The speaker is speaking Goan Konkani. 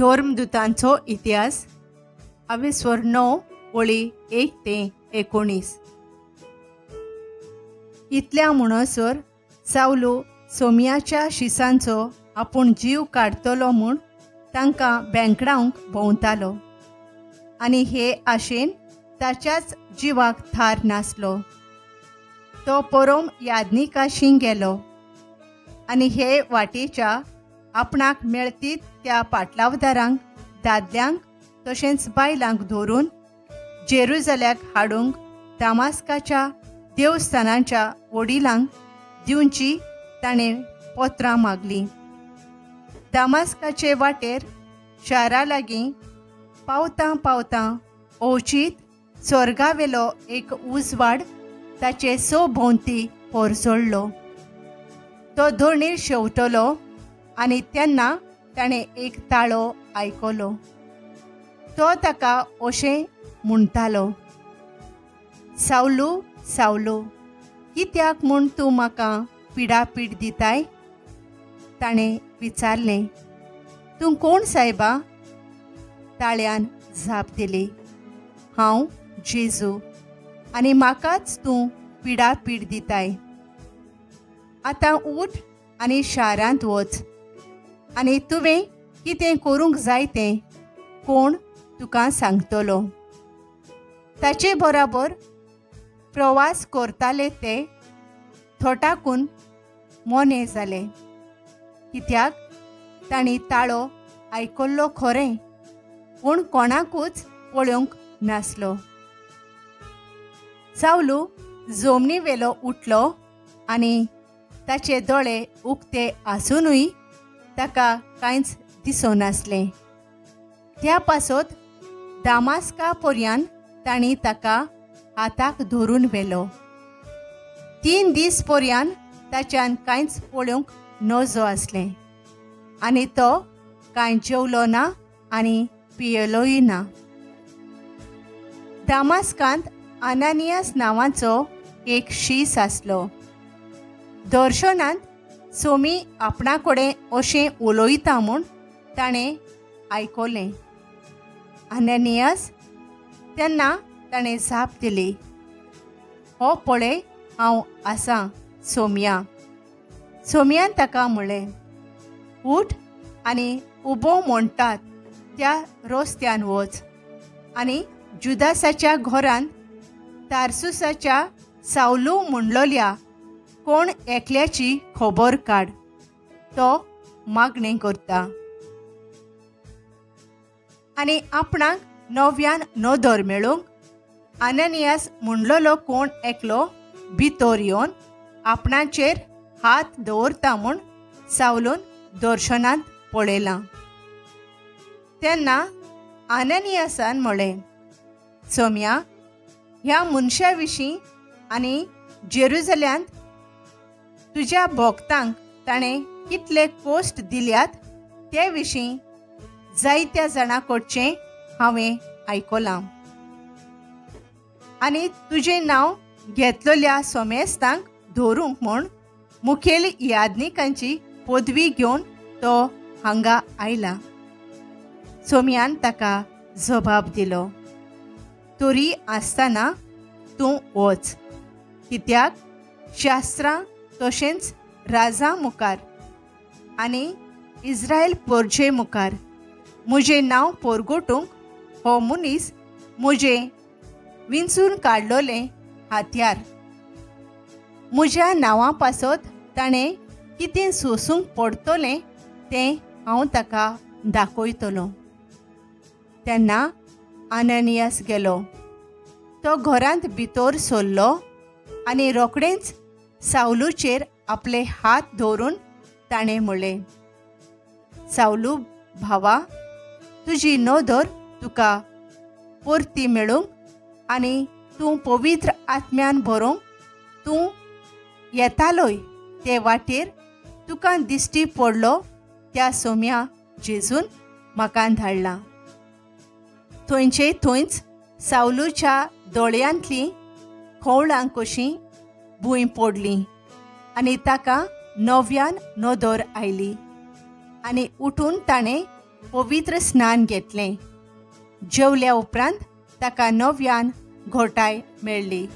धर्मदूतांचो इतिहास आवेस्वर 9 वळी 1 ते 19. इतल्या म्हणसर सावलू सोम्याच्या शिसांचो आपूण जीव काडटलो म्हूण तांकां बेंकडावंक भोंवतालो आनी हे आशेन ताच्याच जिवाक थार नासलो. तो परोम यादनिकाशी गेलो आनी हे वाटेच्या आपणाक मेळतीत त्या पाटलावदारांक, दादल्यांक तशेंच बायलांक धरून जेरुजल्याक हाडूंक दामास्काच्या देवस्थानाच्या वडिलांक दिवची ताणें पत्रां मागलीं. दामास्काचे वाटेर शारा लागीं पावतां पावतां अवचीत स्वर्गावेलो एक उजवाड ताचे सभोंवती पोरजळ्ळो. तो धोणीर शेंवटलो आनी तेन्ना ताणें एक ताळो आयकलो. तो ताका अशें म्हणटालो, सावलू सावलू, कित्याक म्हूण तूं म्हाका पिडापीड दिताय? ताणें विचारलें, तूं कोण सायबा? ताळ्यान जाप दिली, हांव जेजू आनी म्हाकाच तूं पिडापीड दिताय. आतां उठ आनी शारांत वच आनी तुवें कितें करूंक जाय तें कोण तुका सांगतलो. ताचे बराबर प्रवास करताले ते थोटाकून मोने जाले, कित्याक तांणी ताळो आयकल्लो खरें, पूण कोणाकूच पळोवंक नासलो. सावलू जमनी वेलो उठलो आनी ताचे दोळे उक्ते आसुनूय ताका कांयच दिसनासलें. त्या पासत दामास्का पर्यान तांणी ताका हाताक धरून व्हेलो. 3 दीस पर्यान ताच्यान कांयच पळोवंक नजो आसलें आनी तो कांय जेवलो ना आनी पियेलोय ना. दामास्कांत अनानियास नांवाचो एक शीस आसलो. दर्शनांत सोमी आपणा कडेन अशें उलयता म्हूण ताणें आयकलें. अनानियास, तेन्ना ताणें जाप दिली, हो पळय हांव आसां सोम्या. सोम्यान ताका म्हळें, उठ आनी उबो म्हणटात त्या रस्त्यान वच आनी जुदासाच्या घरांत तारसुसाच्या सावलू म्हणलोल्या कोण एकल्याची खबर काड, तो मागणें करता आनी आपणाक नव्यान नदर मेळूंक अननियास म्हणलोलो कोण एकलो भितर येवन आपणाचेर हात दवरता म्हूण सावलून दर्शनांत पळयलां. तेन्ना अननियासान म्हळें, सोम्या, ह्या मनशा विशीं आनी जेरुजल्यांत तुज्या भक्तांक ताणें कितले कोश्ट दिल्यात ते विशीं जायत्या जाणां कडचें हांवें आयकलां आनी तुजें नांव घेतलेल्या सोमेस्तांक धरूंक म्हूण मुखेल यादनिकांची पदवी घेवन तो हांगा आयला. सोम्यान ताका जबाब दिलो, तरी आसतना तूं वच, कित्याक शास्त्रां तशेंच राजा मुखार आनी इस्रायल पोरजे मुखार म्हजें नांव पोरगोटूंक हो मनीस म्हजें विंचून काडलोलें हातयार. म्हज्या नांवा पासत ताणें कितें सोसूंक पडटलें तें हांव ताका दाखयतलो. तेन्ना अननियास गेलो. तो घरांत भितर सरलो आनी रोखडेंच सावलूचेर आपले हात दवरून ताणें म्हळें, सावलू भावा, तुजी नदर तुका परती मेळूंक आनी तूं पवित्र आत्म्यान भरोंक तूं येतालोय ते वाटेर तुका दिश्टी पडलो त्या सोम्या जेजून म्हाका धाडला. थंयचे थंयच सावलूच्या दोळ्यांतलीं खवळां कशीं भूंय पडली आनी ताका नव्यान नदर आयली आनी उठून ताणें पवित्र स्नान घेतलें. जेवल्या उपरांत ताका नव्यान घोटाय मेळ्ळी.